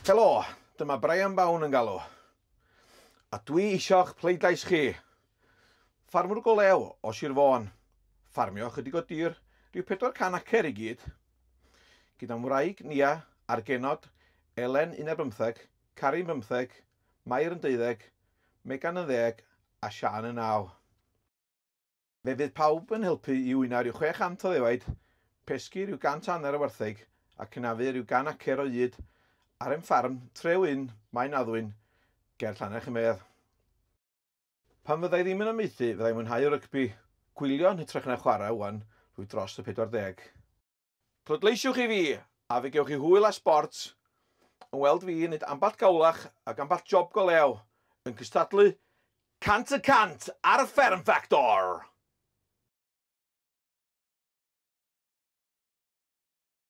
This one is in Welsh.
Helo, dyma Brian Bown yn galw. A dwi isio'ch pleidlais chi. Ffarmwr go lew o Sir Fôn. Ffarmio chydig o dir, rhyw 400 acer i gyd. Gyda'n wraig Nia a'r genod Elen 15, Carin 15, Mair yn 12, Megan yn 10 a Siân yn 9. Fe fydd pawb yn helpu i wyna rhyw 600 o ddefaid, pesgi rhyw 150 o wartheg a cynafu rhyw gan acer o ŷd ar ein ffarm Tre Wyn, Maen Addwyn, ger Llannerch-y-medd. Pan fydda i ddim yn amaethu, fydda i'n mwynhau rygbi, gwylio yn hytrach na chwarae ŵan, rwy dros y 40. Pleidleisiwch i fi, a fe gewch chi hwyl a sbort, yn weld fi yn neud ambell gawlach ac ambell job go lew, yn cystadlu 100% ar y Fferm Ffactor!